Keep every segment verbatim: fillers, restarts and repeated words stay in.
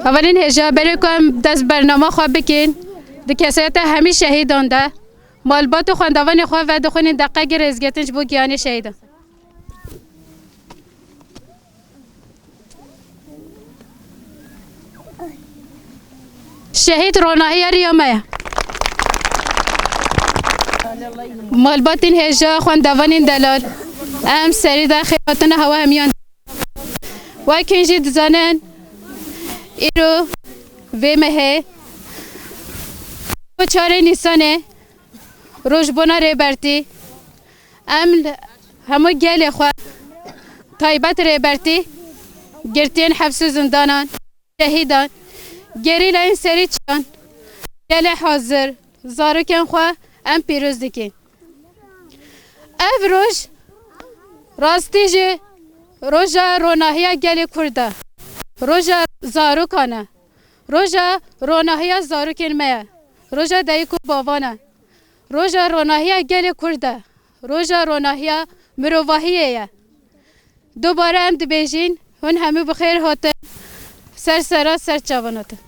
Hevalên hêja, berê ku em dest bernama xwe bikin, di kesayeta hemî şehîdan de, malbat û xwendevanê xwe vedixwînin deqekê rêzgirtin ji bo giyanê şehîdan. Şehîd ronahiya riya me ye. Malbatên hêja, xwendevanên delal, em serî de xêr hatina hewa hemiyan. Wek hûn jî dizanin, îro vê mehê, çarê Nîsanê, rojbûna Rêbertî, em li hemû gelê xwe, taybet Rêbertî, girtiyên heps û zindanan, şehîdan, gerîlayên serî çiyan, gelê hazir, zarokên xwe em pîroz dikin. Ev roj rastî jî roja ronahiya gelê Kurd e, roja zarokan e, roja ronahiya zarokên me ye, roja dayik û bavan e, roja ronahiya gelê Kurd e, roja ronahiya mirovahiyê ye. Dubare em dibêjin, hûn hemû bi xêr hatin, ser sera ser çavanotin.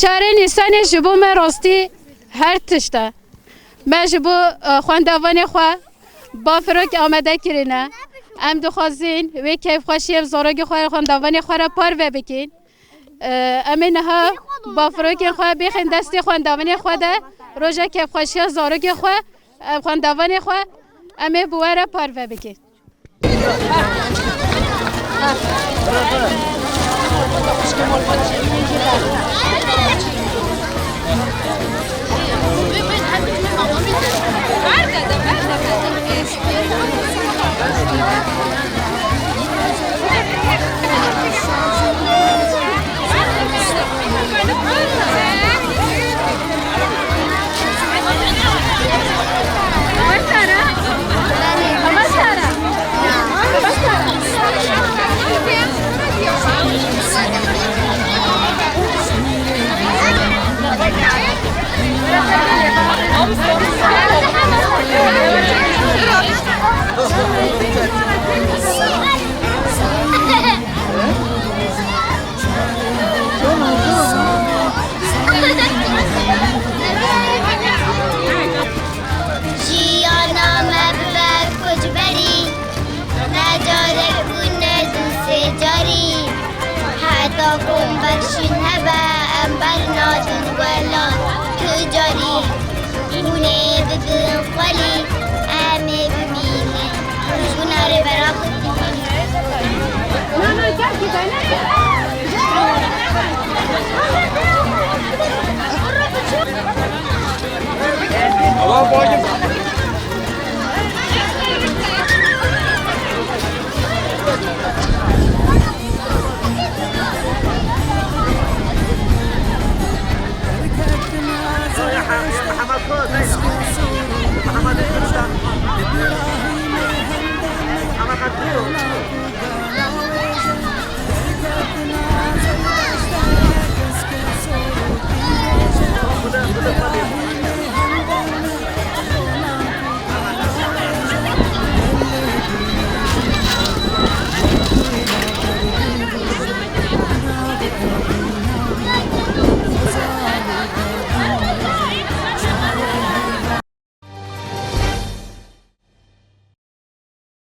Çarê Nîsanê ji bo me rastî her tişt e. Me ji bo, e, xwendevanê xwe bafirok amade kirine. Em dixwazin wê keyfxweşiyê zarokê xwe, xwendevanê xwe re parve bikin. E, em ê niha bafirokên xwe bêxin destê xwendevanê xwe de, roja keyfxweşiya zarokê xwe, e, xwendevanê xwe em ê bi we re parve bikin. Jiyana me bibe koçberî, ne carek û ne du sê carî. Heta ku bexşîn hebe, em bernadin welat tu carî. Hûn ê bibin xwelî, em ê bimînin. Ji hunarê bera xwe